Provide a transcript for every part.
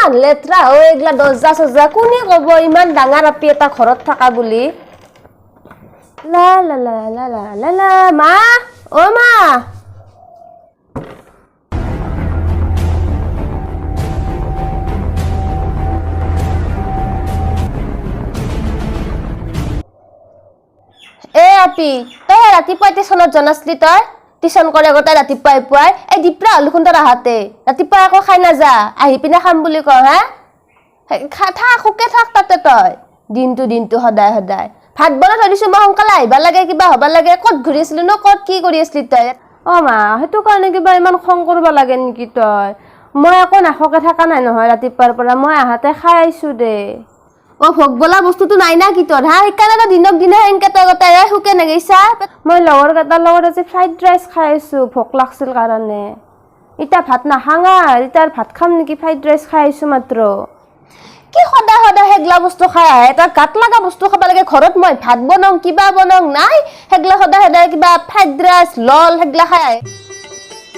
ইমান লেতেৰা হৈ এইগিলা দৰ্জা চৰ্জা, কোনে ক'ব ইমান ডাঙৰ আপি এটা ঘৰত থকা বুলি। লা লা লা লা লা লা লা, মা, অ' মা। এ আপি, তই ৰাতিপুৱাই টিউচনত জনাছিলি, তই টিউচন কৰে গোটাই ৰাতিপুৱাই পুৱাই। এই দিপৰা হ'লখোন তোৰ আহাতে ৰাতিপুৱা একো খাই নাযা, আহি পিনে খাম বুলি কওঁ। হা, থাক, সুকে থাক তাতে তই দিনটো দিনটো সদায় সদায়। ভাত বনাই থৈ দিছোঁ মই, সোনকালে আহিব লাগে, কিবা হ'ব লাগে। ক'ত ঘূৰি আছিলি ন, ক'ত কি কৰি আছিলি তই? অ' মা, সেইটো কাৰণে কিবা ইমান খং কৰিব লাগে নেকি তই? মই একো নাখোৱাকে থকা নাই নহয় ৰাতিপুৱাৰ পৰা, মই আহাতে খাই আহিছোঁ দে। অ' ভোগ বোলা বস্তুটো নাই না কি তোৰ? হা, সেইকাৰণে তই দিনক দিনে সেনকে তই গোটাই সুকে নেগেইছা। মই লগৰ কেইটাৰ লগত আজি ফ্ৰাইড ৰাইচ খাই আছোঁ, ভোক লাগছিল কাৰণে। এতিয়া ভাত নাখাঙা, এতিয়া ভাত খাম নেকি? ফ্ৰাইড ৰাইচ খাই আহিছোঁ মাত্ৰ। কি সদায় সদায় সেইগিলা বস্তু খাই আহে? তই গাত লগা বস্তু খাব লাগে। ঘৰত মই ভাত বনাওঁ, কিবা বনাওঁ, নাই সেইগিলা সদায় সদায় কিবা ফ্ৰাইড ৰাইচ লল সেইগিলা খাই আহে।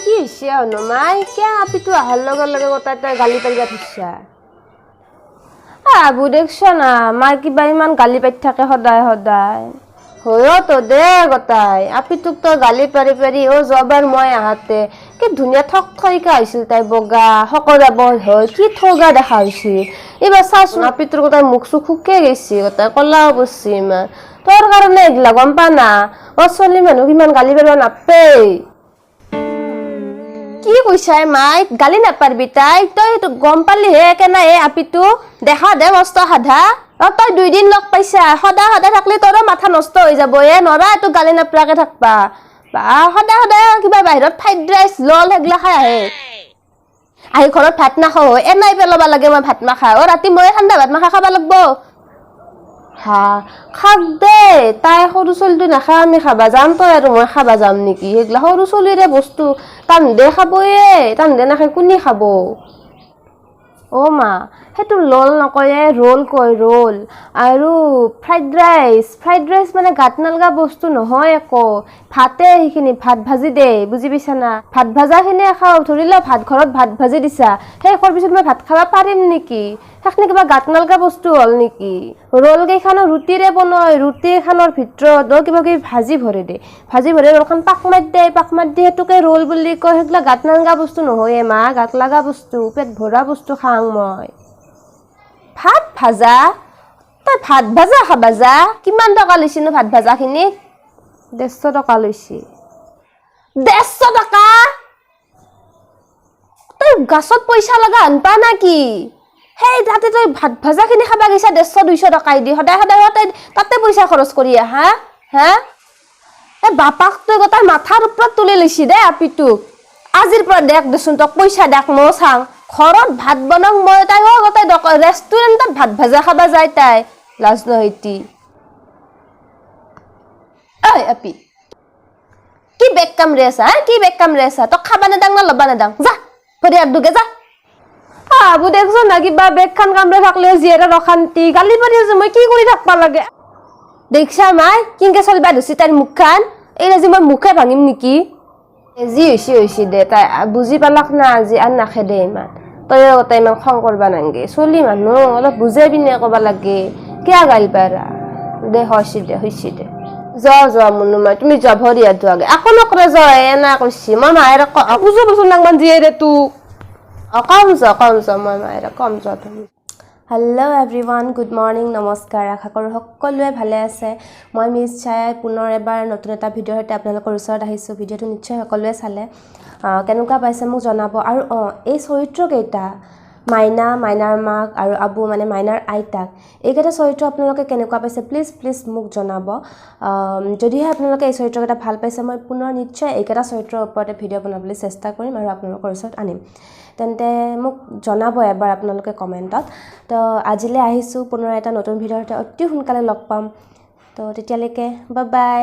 কি হৈছে হনুমাই? কিয় আপিটো অহাৰ লগে লগে গোটাই তই গালি পাৰিব ধৰছা? আবু দেখছ না, মাই কিবা ইমান গালি পাৰি থাকে সদায় সদায়। হয় তো দে গোটাই আপিটোক তই গালি পাৰি পাৰি। অ' যোৱাবাৰ মই আহাতে কি ধুনীয়া ঠক ঠৰিকা হৈছিল তাই, বগা শকত হয়, কি ঠগা দেখা হৈছিল। এইবাৰ চাচোন আপিটোৰ গোটাই মুখ চুখ শুকাই গৈছে, গোটাই ক'লাও পৰছি ইমান। তোৰ কাৰণে এইগিলা, গম পা না? অ' ছোৱালী মানুহক ইমান গালি পাৰিব নাপেই। কি কৈছা মাই, গালি নাপাৰবি তাই? তই সেইটো গম পালিহে কেনে এই আপিটো দেখা দে মস্ত সাধা। অ' তই দুইদিন লগ পাইছা, সদায় সদায় থাকলে তোৰো মাথা নষ্ট হৈ যাব। এ নৰা এইটো গালি নাপৰাকে থাকবা। বা সদায় সদায় কিবা বাহিৰত ফ্ৰাইড ৰাইচ লল সেইগিলা খাই আহে, আহি ঘৰত ভাত নাখাওঁ। এনাই পেলাব লাগে মই ভাত নাখাওঁ। অ' ৰাতি মই ঠাণ্ডা ভাত মাখা খাব লাগব। হা, খাক দে তাই, সৰু ছোৱালীটো নাখায়, আমি খাবা যাম? তই আৰু মই খাবা যাম নেকি? সেইগিলা সৰু ছোৱালীৰে বস্তু, তান্ধে খাবয়ে, তান্ধে নাখায় কোনে খাব? অ' মা, সেইটো লল নকয়ে, ৰোল কয়, ৰোল। আৰু ফ্ৰাইড ৰাইচ, ফ্ৰাইড ৰাইচ মানে গাত নালগা বস্তু নহয় একো, ভাতে সেইখিনি ভাত ভাজি দে, বুজি পাইছা না? ভাত ভাজাখিনিয়ে খাওঁ। ধৰি লওঁ ভাত ঘৰত ভাত ভাজি দিছা, সেই খোৱাৰ পিছত মই ভাত খাব পাৰিম নেকি? সেইখিনি কিবা গাত নালগা বস্তু হ'ল নেকি? ৰোল কেইখনো ৰুটিৰে বনায়, ৰুটিখনৰ ভিতৰত কিবা কিবি ভাজি ভৰে দে, ভাজি ভৰে ৰোলখন পাক মাৰি দে, পাক মাৰি দি সেইটোকে ৰোল বুলি কয়। সেইগিলা গাত নালগা বস্তু নহয়ে মা, গাত লগা বস্তু, পেট ভৰা বস্তু খাওঁ মই। ভাত ভাজা? তই ভাত ভাজা খাবা যা? কিমান টকা লৈছিনো ভাত ভাজাখিনি? 150 টকা লৈছি। 150 টকা? তই গাছত পইচা লগা আনপা না কি? সেই তাতে তই ভাত ভাজাখিনি খাবা গৈছা 150 200 টকাই দি, সদায় সদায় তই তাতে পইচা খৰচ কৰি আহা? হা, এই বাপাক তই গোটাই মাথাৰ ওপৰত তুলি লৈছি দে আপিটোক। আজিৰ পৰা দেখ দেচোন, তক পইচা দেখ, ময়ো চাওঁ। ঘৰত ভাত বনাং মই, তাই গোটাই ৰেষ্টুৰেণ্টত ভাত ভাজা খাবা যায় তাই, লাজ নহৈতি। ঐ আপি, কি বেগ কামৰে আছা? হা, কি বেগ কামৰে আছা? তক খাবা নেদাং না ল'বা নেদাং, যা ভৰি হাত দুগে যা। আবু দেখছ না, কিবা বেগখান কামৰে থাকলেও জীয়েৰৰ অশান্তি, গালি পাৰি আছো, মই কি কৰি থাকবা লাগে? দেখছা মাই, কিনকে চলিবা ধৰছি তাইৰ মুখখান? এই আজি মই মুখে ভাঙিম নেকি? যি হৈছে হৈছে দে, তাই বুজি পালাক না আজি, আৰু নাখেদে ইমান। তইও তাই ইমান খং কৰবা নাংগে, চলি মানুহ অলপ বুজাই পিনে ক'বা লাগে, কিয় গালি পাৰা? দে হৈছে দে, হৈছে দে, যাওঁ যোৱা মুনু মাই, তুমি যোৱা, ভৰি হাত ধোৱাগে। একো নকৰে, যোৱা, এনা কৈছি মই মায়েৰে। বুজবচোন নাকমান জীয়েৰে তোক। অ' কম যোৱা, কম যোৱা, মই মায়েৰে কম যোৱা তুমি। হেল্ল' এভৰিৱান, গুড মৰ্ণিং, নমস্কাৰ। আশা কৰোঁ সকলোৱে ভালে আছে। মই মিছ ছায়াই পুনৰ এবাৰ নতুন এটা ভিডিঅ'ৰ সৈতে আপোনালোকৰ ওচৰত আহিছোঁ। ভিডিঅ'টো নিশ্চয় সকলোৱে চালে, কেনেকুৱা পাইছে মোক জনাব। আৰু অঁ, এই চৰিত্ৰকেইটা, মাইনা, মাইনাৰ মাক আৰু আবু মানে মাইনাৰ আইতাক, এইকেইটা চৰিত্ৰ আপোনালোকে কেনেকুৱা পাইছে প্লিজ প্লিজ মোক জনাব। যদিহে আপোনালোকে এই চৰিত্ৰকেইটা ভাল পাইছে, মই পুনৰ নিশ্চয় এইকেইটা চৰিত্ৰৰ ওপৰতে ভিডিঅ' বনাবলৈ চেষ্টা কৰিম আৰু আপোনালোকৰ ওচৰত আনিম। তেন্তে মোক জনাব এবাৰ আপোনালোকে কমেণ্টত। তো আজিলৈ আহিছোঁ, পুনৰ এটা নতুন ভিডিঅ'ৰ সৈতে অতি সোনকালে লগ পাম। তো তেতিয়ালৈকে বাই বাই।